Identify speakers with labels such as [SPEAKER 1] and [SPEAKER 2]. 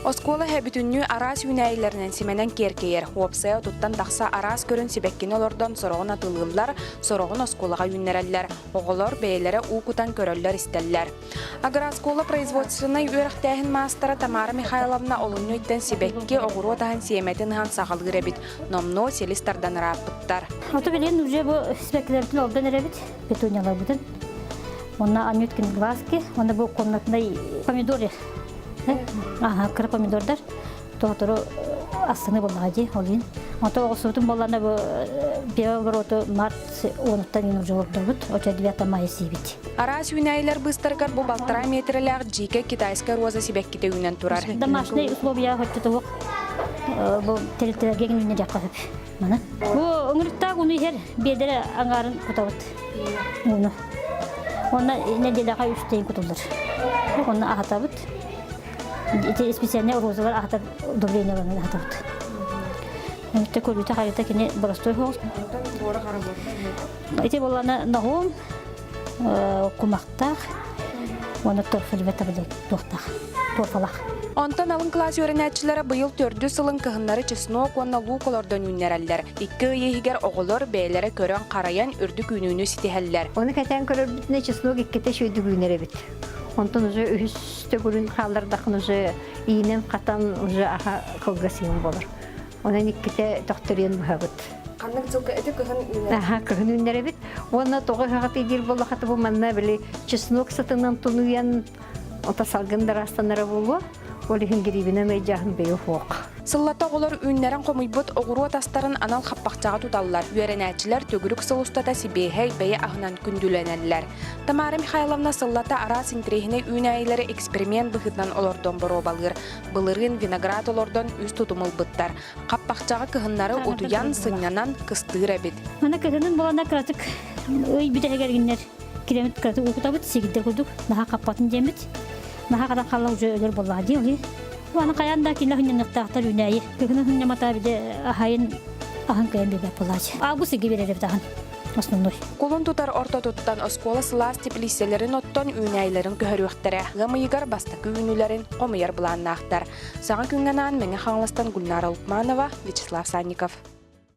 [SPEAKER 1] Оскуола иһэ бүтүннүү араас үүнээйилэринэн симэнэн киэркэйэр. Уопсайа отуттан тахса араас көрүн сибэккини олордон сороҕун атыылыыллар, сороҕун оскуолаҕа үүннэрэллэр. Оҕолор бэйэлэрэ уу кутан көрөллөр-истэллэр. Агрооскуола производственнай үөрэхтээһин маастара Тамара Михайловна олунньу ыйтан сибэкки, оҕуруот аһын сиэмэтин ыһан саҕалыыр эбит. Номнуо силис тардан ырааппыттар.
[SPEAKER 2] Ото билигин уже бу сибэккилэрбитин олордон эрэбит, петунияларбытын. Онно Анюткин глазки, онно бу комнатнай помидоры Аха, кыра помидордар тоҕотору астыны буоллаҕа дии, ол иһин. Ото оҕусубутун буоллаҕына бу первый обороту март уонуттан иин уже олордобут, очо 9 мая сиибит.
[SPEAKER 1] Араас үүнээйилэр быыстарыгар бу балтараа миэтэрэлээх дьиикэй китайскай роза сибэккитэ үүнэн турар.
[SPEAKER 2] Домашний условия хоччотуох бу тэрилтэлэргэ үүннэриэххэ сөп. Маны. Бу ыҥырыктаах ууну иһэр биэдэрэ аҥаарын кутабыт. Ууну. Уонна нэдиэлэҕэ үстэйин кутуллар. Онно аһатабыт. Ити специальный розалар аһатар удобренияларын аһатабыт. Өттө көрүүтэ хайыта кини боростой соҕус. Ити буоллана ноһуом кумахтаах уонна торфа туохтаах торфалаах.
[SPEAKER 1] Онтон алын кылаас үөрэнээччилэрэ быйыл төрдүс сылын кыһыннары чеснок уонна луук олордон үүннэрэллэр. Икки ый иһигэр оҕолор бэйэлэрэ көрөн-харайан үрдүк үүнүүнү ситиһэллэр.
[SPEAKER 3] Ону кэтээн көрөрбүтүнэ чеснок иккитэ үчүгэйдик үүнэр эбит. Онтон уже үһүс төгүрүн хааллардаххын уже иинэн хатан уже аха кылгас иин болор. Онон иккитэ төхтөрүйэн быһабыт.
[SPEAKER 1] Ханнык дьылга ити кыһын үүнэр?
[SPEAKER 3] Аха, кыһын үүннэрэбит. Уонна тоҕо ыһаҕатый диир буоллахата бу манна били чеснок сытынан тунуйан Ото салгын дараастанара буолуо, ол иһин гириибинэ мэйдьааһын бэйэ суох.
[SPEAKER 1] Сыллата оҕолор үүннэрэн хомуйбут оҕуруот астарын анал хаппахчаҕа туталлар. Үөрэнээччилэр төгүрүк сыл устата сибиэһэй бэйэ аһынан күндүлэнэллэр. Тамара Михайловна сыллата араас интэриэһинэй үүнээйилэри эксперимент быһыытынан олордон боруобалыыр. Былырыын виноград олордон үс тутум ылбыттар. Хаппахчаҕа кыһыннары утуйан, сынньанан кыстыыр эбит.
[SPEAKER 2] Маны кыһынын буолана кыратык ый бүтэһигэр гиннэр киремит кыратык уукутабыт сигирдэ курдук наһаа хаппатын диэммит наһаа хатан хаалла уже өлөр буоллаҕа дии ол аны хайаан да кинилэр хынньаныахтаахтар үүнээйи кыһыны хынньамата били аһайын аһын кыайан биэрбэт буолааччы август иги биэрэр эбит аһын основной
[SPEAKER 1] Кулун тутар ортотуттан оскуола сылаас теплииссэлэрин оттон үүнээйилэрин көһөрүөхтэрэ. Ыам ыйыгар бастакы үүнүүлэрин хомуйар былааннаахтар. Саҥа күҥҥэ анаан Мэҥэ Хаҥаластан Гульнара Лукманова, Вячеслав Санников.